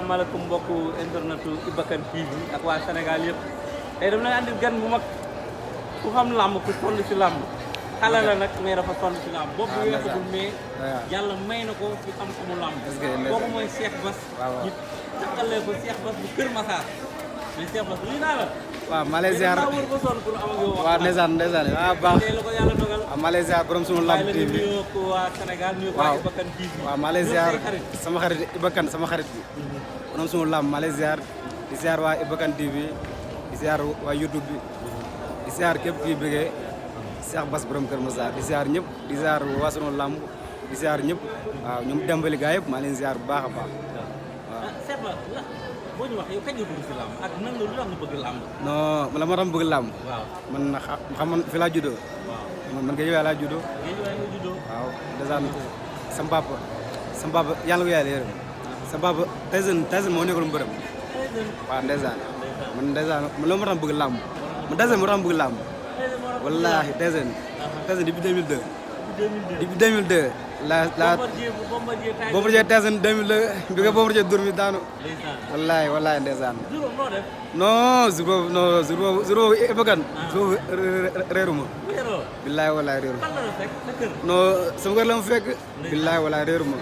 asalaamaaleykum mbokku internetu Iba Kane TV ak waa Sénégal yëpp tey dama lay andi gan bu mag ku xam làmb ku sonn ci làmb xale la nag mais dafa sonn ci làmb boobu weesagul mais yàlla may na ko ci xam-xamu làmb kooku mooy Cheikh Bass ñu takkalee ko Cheikh Bass bu Kër Massar mais Cheikh Bass lii naa la waaw Malaysia wër ba sonn pour am ak yow waaw ndeysaan waaw baax tey la ko yàlla dogal waaw Malaysia borom sunu lamb TV nuyu ko waa Sénégal nuyu ko waa Iba Kane TV waaw Malaysia sama xarit Iba Kane sama xarit bi borom sunu lamb Malaysia di ziar waa Iba Kane TV di ziar waa YouTube bi di ziar képp kuy bëggee Cheikh Bass borom Kër Massar di ziar ñëpp di ziar waa sunu lamb di ziar ñëpp waaw ñoom dembali gaa yëpp maa leen ziar bu baax a baax waaw Cheikh Bass boo ñu wax yow kañ nga dugg si làmb ak nan la lu tax nga bëgg làmb. non la ma tax bëgg làmb. waaw man xam man fi laa juddoo. waaw man Guédiawaye laa juddoo. Guédiawaye nga juddoo. waaw dèjà sama papa yàlla ko yàlla yërëm. sama papa Tyson moo nekkoon mbërëm. waaw dèjà man dèjà man loolu ma tax bëgg làmb. man Tyson moo tax bëgg làmb. wallaahi Tyson depuis 2002. depuis 2002. Bombardier Tyson 2002 bi nga Bombardier dur mi daanu. wallaahi ndeysaan. non jour boobu Iba Kane. jour boobu réeruma. billaahi wallaahi réeruma. non sama kër la mu fekk. billaahi wallaahi réeruma.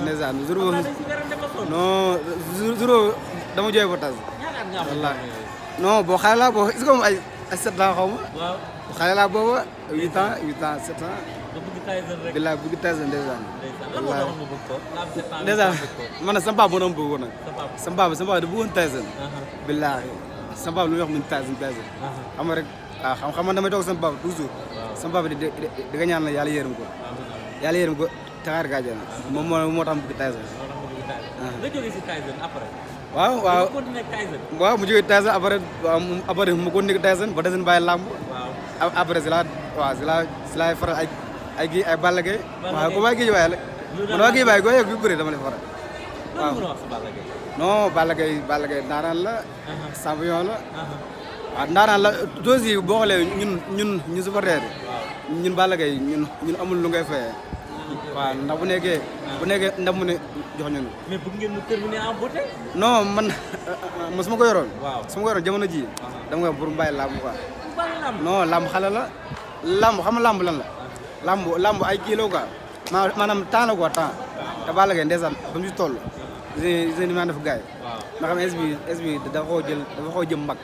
ndeysaan jour boobu non jour boobu dama jooy ba tas. wallaahi non boo xale laa boo est-ce que moom ay 7 ans xaw ma. boo xale laa booba 8 ans 7 ans. bilaay bëgg Tyson ndeysaan. ndeysaan man nag sama papa moo doon bëggoon nag. sama papa da bëggoon Tyson. bilaay sama papa lu muy wax mun Tyson. xam nga rek waaw xam nga damay toog sama papa toujours. sama papa di nga ñaan la yàlla yërëm ko. yàlla yërëm ko taxaar gaajana moom moo tax mu bëgg Tyson. nga jógee si Tyson après. waaw mu jógee Tyson après mu continué Tyson ba Tyson bàyyi làmb. après si laa faral ay Balla Gaye. waaw ko waa Guédiawaye la. man waa Guédiawaye gooy yu bëri dama lay faral. waaw loolu mën a wax si Balla Gaye. non Balla Gaye ndaanaan la. champion la. waaw ndaanaan la dose yi boo xoolee ñun supporter yi. ñun Balla Gaye ñun amul lu ngay fayee. waaw ndax bu nekkee ndax mu ne jox ñu. mais bëgg ngeen mu terminer en beauté. non man su ma ko yoroon. waaw su ma ko yoroon jamono ji dama ko pour mu bàyyi làmb quoi. làmb non làmb xale la. làmb xam nga làmb lan la. làmb ay kilo quoi maanaam temps la quoi temps. te Balla Gaye ndeysaan ba mu ci toll. gis ni maa def gars yi. ma xam ne es bi dafa xoo jëm mag.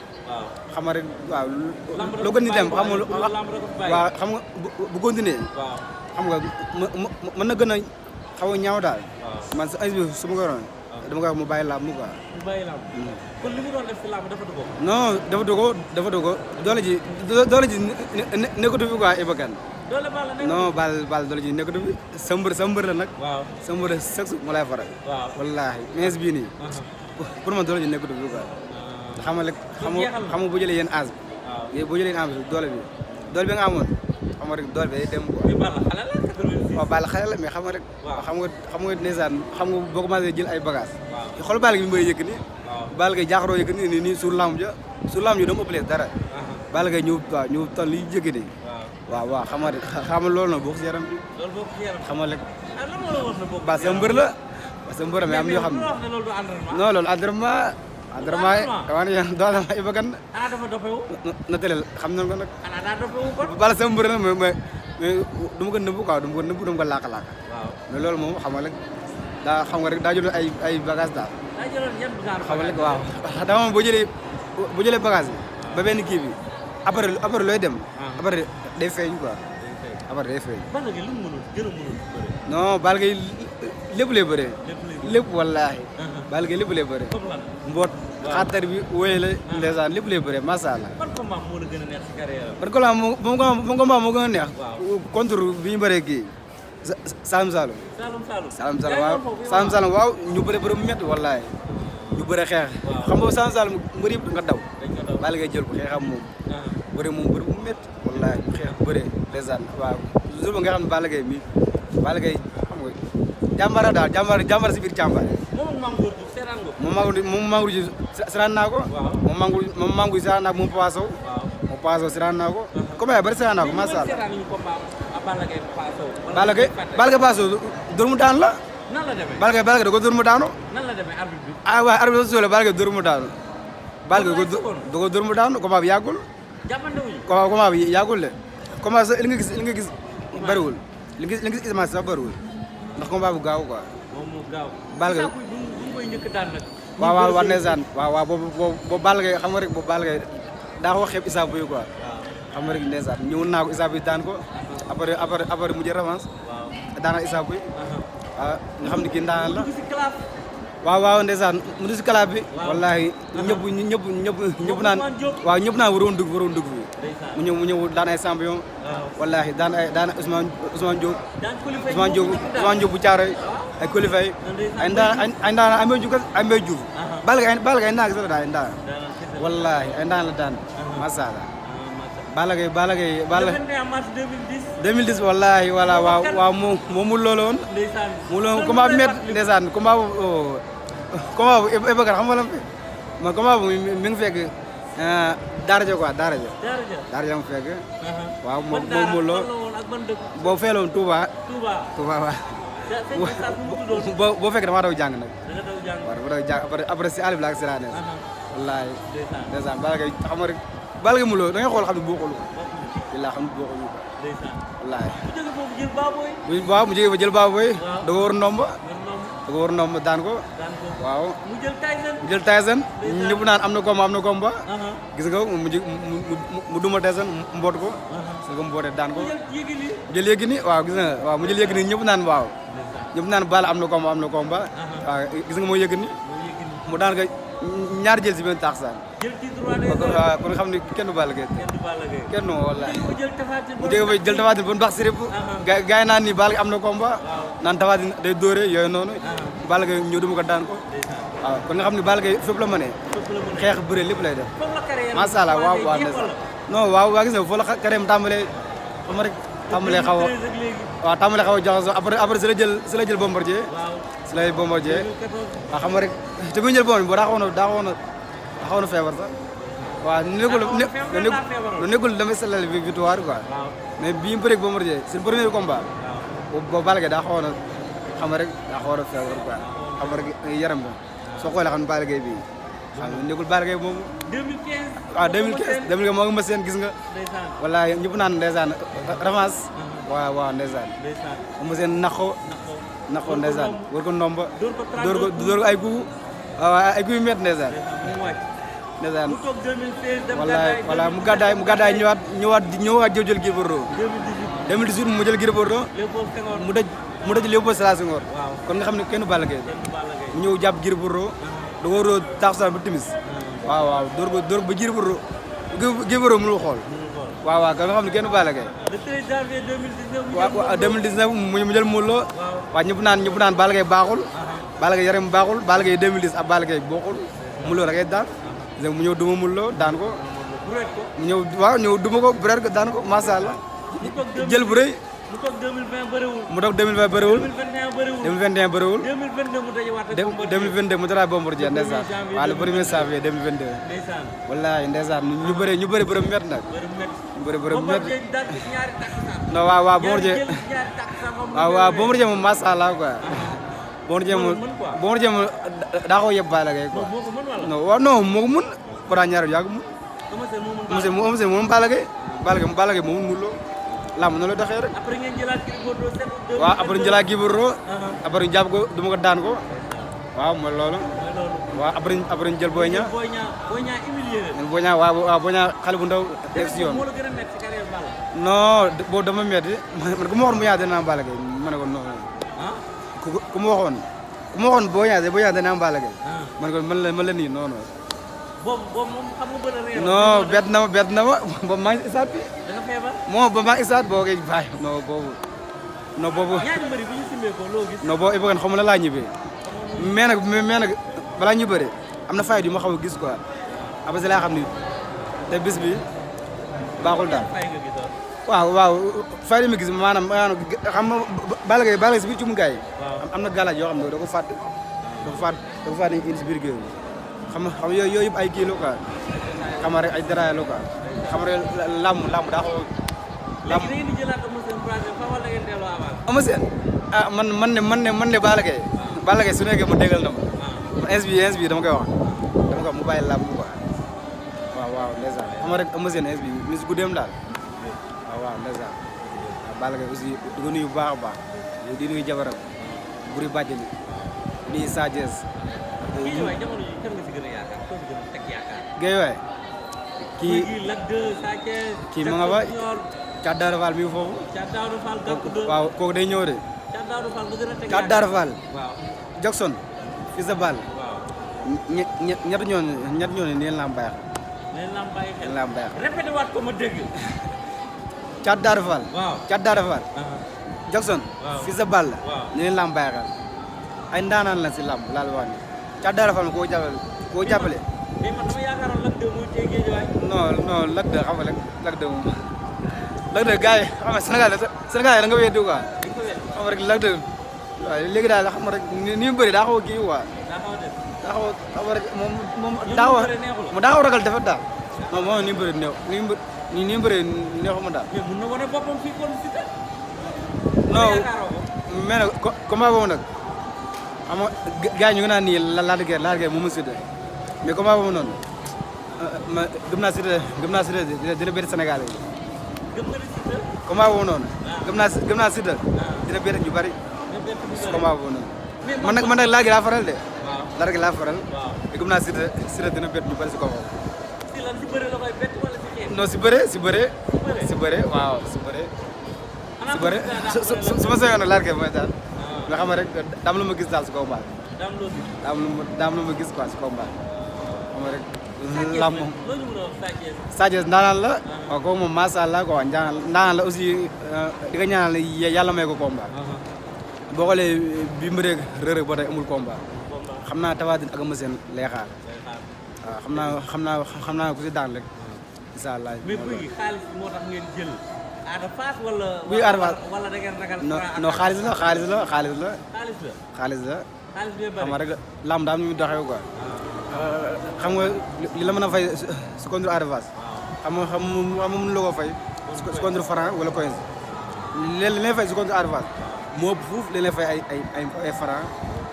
xam nga rek waaw loo gën di dem xam nga waaw xam nga bu continuer xam nga mën na gën a xaw a ñaaw daal. man sa es bi su ma ko yoroon dama koy wax mu bàyyi làmb quoi. mu bàyyi làmb. kon li mu doon def si làmb dafa dugg. non dafa dugg doole ji nekkatu fi quoi Iba Kane. doole Balla nekkatu non Balla doole ji nekkatu fi sa mbër la nag. waaw sa mbër chaque jour mu lay faral. waaw wallaahi mais bii nii. pour man doole ji nekkatu fi quoi. xam nga bu jëlee yéen âge bi. boo jëlee âge bi doole bi nga amoon xam nga rek doole bi day dem quoi. mais Balla xale la 86. waaw Balla xale la mais xam nga rek. xam nga ndeysaan xam nga boo commencé jël ay bagages. waaw xool Balla gi mi may yëkk nii. Balla Gaye jaaxaroo yëkk nii suur lamb ja dama ëppale dara. Balla Gaye ñëw toll li jëkk nii. waaw xam nga loolu nag bokk si yaram bi. loolu bokk si yaram xam nga rek. lan moo la wax ne bokk ba sa mbër la. ba sa mbër la mais am yoo xam ne. loolu du entraînement. non loolu entraînement dama ne doole ma Iba Kane. xanaa dafa dofewu. na tëlel xam nañ ko nag. xanaa daa dofewu kon. Balla sa mbër la mais du ma ko nëbbu quoi du ma ko laaka-laaka. waaw mais loolu moom xam nga rek xam nga rek daa jël ay bagages daal. daa jëloon yan bagage. xam nga rek waaw dama moom boo jëlee bagage bi ba benn kii bi après looy dem. après day feeñ quoi. après day feeñ. Balla Gaye lu mu mënul gën a mënul bëre. non Balla Gaye lépp lay bëree. lépp wallaahi. Balla Gaye lépp lay bëree. comme lan mboot xaatar bi wóye la ndeysaan lépp lay bëree macha allah. ban combat moo la gën a neex si carrière. ban combat moo gën a neex. waaw contre bi ñu bëree kii Saloum Saloum. Saloum Saloum waaw ñu bëre mu métti wallaahi. ñu bëre xeex. xam nga Saloum Saloum mbër yëpp nga daw. Balla Gaye jël ko xeexam moom. bëre mu métti wallaahi xeex bëre ndeysaan waaw jour ba nga xam ne Balla Gaye mi Balla Gaye xam nga jàmbaara daal jàmbaara si biir jàmbaar. moom Mame Goor Diouf seetaan nga. moom Mame Goor Diouf seetaan naa ko. waaw moom Mame Goor seetaan naa ko moom Papa Sow. moom Papa Sow seetaan naa ko. comme ay bari seetaan naa ko macha allah. Balla Gaye Papa Sow. Balla Gaye Papa Sow dóor mu daan la. nan la demee. Balla Gaye da ko dóor mu daanu. nan la demee arbitre bi. ah waaw arbitre bi soo Balla Gaye dóor mu daanu. Balla Gaye da ko dóor mu daanu combat bi yàggul. jàppante wuñu. combat bi yàggul de. combat sa li nga gis bëriwul. li nga gis image sax bëriwul ndax combat bu gaaw quoi. moom mu gaaw. Balla Gaye bu ñu koy njëkk daan nag. waaw ndeysaan waaw boobu Balla Gaye xam nga rek boobu Balla Gaye daa ko wax xeeb Issa Pouye quoi. xam nga rek ndeysaan ñëwoon naa ko Issa Pouye daan ko. après mu jël revanche. daana Issa Pouye. nga xam ne kii ndaan la. waaw ndeysaan mu dugg si kalaab bi. wallaahi ñëpp naan waaw ñëpp naan waroon dugg fi. mu ñëw daan ay champion. wallaahi daan Ousmane Diop bu Thiaroye ay qualifié ay ndaan amee Diouf Balla Gaye naag sax daal ay ndaan wallaahi ay ndaan la daan macha allah Balla Gaye 2010 wallaahi waaw moom mu loolu woon mu loolu combat bi métti ndeysaan combat bu Ibakan xam nga la man combat bu mi ngi fekk daara ja mu fekk waaw moom mu loolu boo feeloon Touba waaw boo fekk damaa daw jàng nag. waaw dafa daw jàng après si àll bi laa ko seetaanee. wallaahi. ndeysaan Balla Gaye xam nga rek Balla Gaye mu loo da ngay xool xam ne bokkul ko. billaahi xam ne bokkul ko. wallaahi. waaw mu jógee fa jël Baboy. da ko war ndomba daan ko. waaw. mu jël Tyson. ñëpp naan am na combat. gis nga mu duma Tyson mboot ko. gis nga mu mbootee daan ko. mu jël Yékini waaw gis nga waaw mu jël Yékini ñëpp naan waaw. ñëpp naan Balla am na combat. waaw gis nga moo Yékini mu daan ko ñaar jël si benn taxsaan. waaw kon xam ne kenn du Balla Gaye. kenn du wallaahi. mu jóge fa jël Tapha Tine ba mu baax si rëpp. gars yi naan ni Balla Gaye am na combat. naan Tapha Tine day dóore yooyu noonu. Balla Gaye ñëw duma ko daan ko. waaw kon nga xam ne Balla Gaye fépp la mënee. xeex bëre lépp lay def. macha allah waaw ndeysaan. non waaw gis nga foofu la carrière tàmbalee xam nga rek tàmbalee xaw a jaxasoo après si la jël Bombardier. si lay Bombardier. waaw xam nga rek te bu ñu jël Bombardier boo daa xawoon na feebar sax. waaw nekkul damay sellal victoire quoi. mais bii mu bëreeg Bombardier seen premier combat. boobu Balla Gaye daa xawoon a xam nga rek daa xawoon a feebar quoi. xam nga rek yaram ba soo xoolee xam ne Balla Gaye bii xam nga nekkul Balla Gaye moomu. 2015. waaw 2015 moo ngi ma seen gis nga. wala ñëpp naan ndeysaan revanche. waaw ndeysaan. ma seen naqo ndeysaan war ko ndomba. door ko ay coups. waaw ay coups yu métti ndeysaan. ndeysaan wala mu gàddaay ñëwaat jël Gris Bordeaux. 2018 mu jël Gris Bordeaux. mu daj Léopold Sédar Senghor. kon nga xam ne kenn Balla Gaye mu ñëw jàpp Gris Bordeaux da ko war a taxawal ba timis. waaw door ko ba Gris Bordeaux mënul xool. waaw kon nga xam ne kenn Balla Gaye. le 13 janvier 2019. waaw 2019 mu jël Modou Lo. waaw ñëpp naan Balla Gaye baaxul. Balla Gaye yaram baaxul Balla Gaye 2010 ak Balla Gaye bokkul. Modou Lo da ngay daan mu ñëw duma Modou Lo daan ko. mu ñëw duma ko bëreet ko daan ko macha allah. jël bu rëy. mu toog 2020 bëriwul. mu toog 2020 bëriwul. 2021 bëriwul. 2021 bëriwul. 2022 mu daje waat ak Bombardier. 2022 mu dara Bombardier ndeysaan. waaw le 1er janvier 2022. ndeysaan. wallaahi ndeysaan ñu bëri bërëm métti nag. ñu bëri bërëm métti. Bombardier daal ci ñaari takkusaan. non waaw Bombardier. ñaari takkusaan moom. waaw Bombardier moom macha allah quoi. Bombardier moom daa ko yeb Balla Gaye quoi. moo ko mën wala. non moo ko mën. pourtant ñaar yàgg mu. moom Balla Gaye. Balla Gaye moom mënul loo. lamb na la doxee rek. après ngeen jëlaat Gris Bordeaux set. waaw après ñu jëlaat Gris Bordeaux. après ñu jàpp ko duma ko daan ko. waaw mooy loolu. waaw après ñu jël Boy Niang. Boy Niang humilié leen. Boy Niang waaw Boy Niang xale bu ndaw def si yoon. moo la gën a métti ci carrière Balla. non boobu dama métti man ku ma waxoon Boy Niang dina am Balla Gaye ma ne ko non. ku ma waxoon Boy Niang dina am Balla Gaye. ma ne ko man la nii non non. boobu moom xam nga bëri réew. non bett na ma boobu maa ngi isaat bi. da nga feebar. moom ba maa ngi isaat boo koy bàyyi non boobu. ñaari mbëri bi ñu simbee ko loo gis. non boobu Ibakan xaw ma la laa ñibbee. mais nag balaa ñu bëre am na fayit yu ma xaw a gis quoi après si laa xam ni te bis bi baaxul daal. waaw fayit yi ma gis maanaam xam nga Balla Gaye si biir cumukaay yi. am na galaaj yoo xam ne da ko fàtte indi si biir géew bi. xam nga yooyu yëpp ay kii la quoi xam nga rek ay daraay la quoi xam nga rek làmb daa ko. léegi da ngeen di jëlaat Eumeu Sène troisième fois wala da ngeen delloo avance. Eumeu Sène ah man de Balla Gaye su nekkee mu déggal na ma man ins bi dama koy wax mu bàyyi làmb quoi waaw ndeysaan xam nga rek am seen ins bi mis guddeem daal waaw ndeysaan Balla Gaye aussi di ko nuyu bu baax a baax di nuyu jabaram buri bàjjali di Sa Thiès Guédiawaye kii ma nga ba Thiat Daouda Fall mi ngi foofu waaw kooku day ñëw de Thiat Daouda Fall Jackson fils de Balla ñett ñooñu neen la am bàyyi xel répété waat ko ma dégg Thiat Daouda Fall Jackson fils de Balla neen la am bàyyi xel ay ndaanaan la si làmb laal wax ni Thiat Daouda Fall koo jàppale mais man dama yaakaaroon Lac 2 mooy tey Guédiawaye non Lac 2 xam nga Lac 2 moom Lac 2 gars yi xam nga Sénégal yi da nga weddi quoi xam nga rek Lac 2 waaw léegi daal xam nga rek ni mu bëri daa xaw a kii quoi daa xaw a rek moom daa xaw a ragal defet daal non moom ni mu bëri ni mu bëri neexuma daal mais mun na wane boppam fii kon si te non mais nag combat boobu nag xam nga gars yi ñu ngi naan nii Lac de Guiers moom mu Siteu mais combat boobu noonu ma gëm naa Siteu dina bett Sénégal yi. gëm nga ni Siteu. combat boobu noonu. gëm naa Siteu dina bett ñu bari. combat boobu noonu. man nag Lac laa faral de. waaw Lac laa faral. waaw te gëm naa Siteu dina bett ñu bari si combat. si lan si bëre la koy bett wala si xeex. non si bëre waaw si bëre. su ma soxee nag Lac mooy daal. nga xam rek daam lu ma gis daal si combat. daam lu ma gis quoi si combat. xam nga rek lamb moom Sa Thiès ndaanaan la waaw kooku moom macha allah quoi ndaanaan la aussi di nga ñaanal yàlla may ko combat boo xoolee bi mu rëg Reug ba tey amul combat xam naa Tapha Tine ak Eumeu Sène lay xaar waaw xam naa ku si daan rek incha allah. mais buy xaalis moo tax ngeen jël Ada Fass wala. buy Ada Fass wala da ngeen ragal. non xaalis la. xaalis la. xaalis la. xaalis bee bëri xam nga rek lamb daal ñu doxee quoi. xam nga li la mën a fay su contre Ada Fass xam nga mënu la ko fay su contre Franc wala Coins li lay fay su contre Ada Fass moo ëpp fuuf li lay fay ay Franc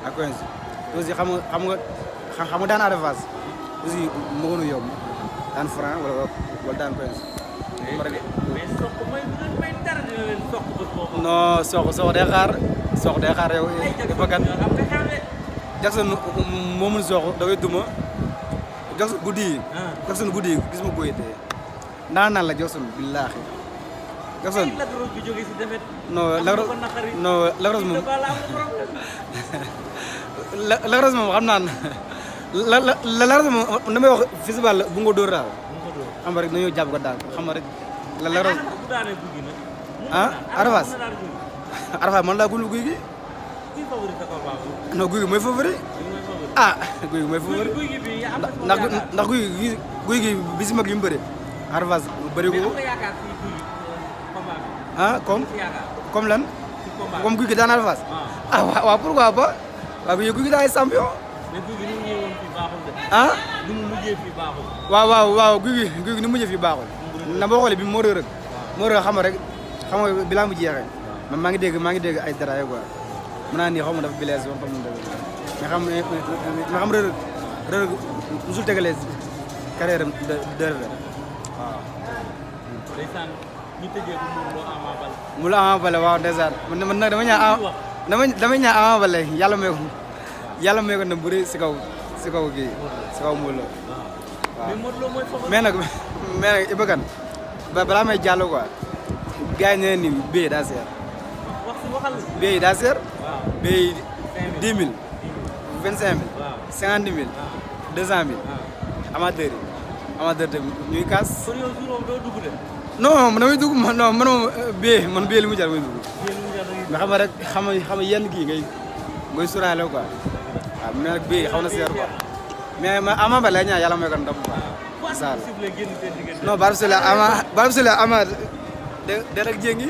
ak Coins aussi xam nga daan Ada Fass aussi moo gën a yomb daan Franc wala daan Coins mais soq mooy may dara dina leen soq bët boobu. non soq day xaar yow dafa gan Jackson moo mun soq da koy duma Jackson guddi yi gis ma koy tee naan la Jackson billaahi Jackson Lac Rose bi jógee si defet non Lac Rose moom Lac Rose moom xam naa Lac Rose moom damay wax Fils de Balla bu nga dóor daal xam nga rek nañoo jàpp ko daal xam nga rek Lac Rose Ada Fass man laa gul guy gi non guy gi mooy favori guy gi mooy favori ndax guy gi bi si mag yu mu bëri Ada Fass bëri ko comme lan comme guy gi daan Ada Fass waaw pourquoi pas waaw guy gi daay champion waaw guy gi ni mu mujjee fii baaxul na boo xoolee bi moo rëg xam nga rek xam nga bilaa mu jeexee man maa ngi dégg ay dara quoi mën naa nii xaw ma dafa bilees ba xam mais xam rëg musul tegalee carrière am de revers waaw. ndeysaan ñu tëjee ko Modou Lo Ama Baldé waaw ndeysaan man nag damay ñaan Ama Baldé yàlla may ko ne bu rëy si kaw kii si kaw Modou Lo waaw. mais Modou Lo mooy favori mais nag Iba Kane balaa may jàll quoi gars yi nee ni billet daa seer. billet yi daa seer. billet yi 10 000 25 000 50 000 200 000 amateur tamit ñuy kaas. kon yow jour boobu doo dugg de. non man damay dugg man moom billet li mu jar may dugg. mais xam nga rek xam nga yenn kii ngay sóoraale quoi waaw mais nag billet yi xaw na seer quoi mais Ama Baldé lay ñaan yàlla may ko ndam quoi. incha allah non Barbe Sele Ama day rek jéngi.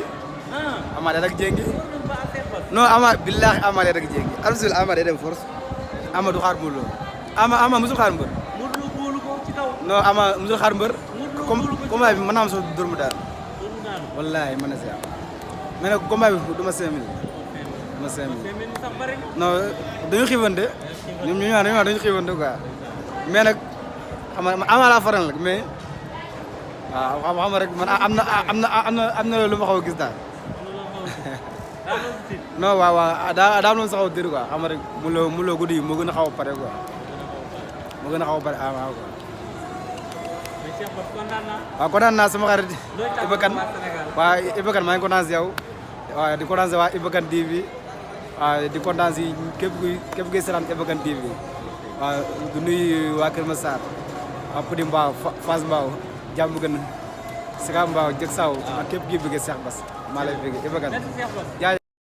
Ama day rek jéngi. non Ama billaahi Ama day rek jéngi Barbe Sele Ama day dem force Ama du xaar Modou Lo Ama musul xaar mbër. non Ama musul xaar mbër. combat bi mën naa am sax dóor mu daal. wallaahi mën na si am mais nag combat bi du ma 5000. ma 5000 5000 sax bari na. non dañu xiifante ñoom ñu ñaan dañu xiifante quoi mais nag xam nga Ama laa faral nag mais waaw xam nga rek man am na lu ma xaw a gis daal non waaw daa am lu ma saxaw dir quoi xam nga rek mu loo guddi yi moo gën a xaw a pare quoi moo gën a xaw a pare Ama quoi waaw kontaan naa sama xarit Iba Kane waaw Iba Kane maa ngi kontaan si yow waaw di kontaan si waa Iba Kane TV waaw di kontaan si képp kuy seetaan Iba Kane TV waaw du nuyu waa Kër Massar waa Pudi Mbaaw Fass Mbaaw jàmm gën Sika Mbaaw Jëg Saw ak képp kuy bëgg Cheikh Bass maa lay bëgg Iba Kane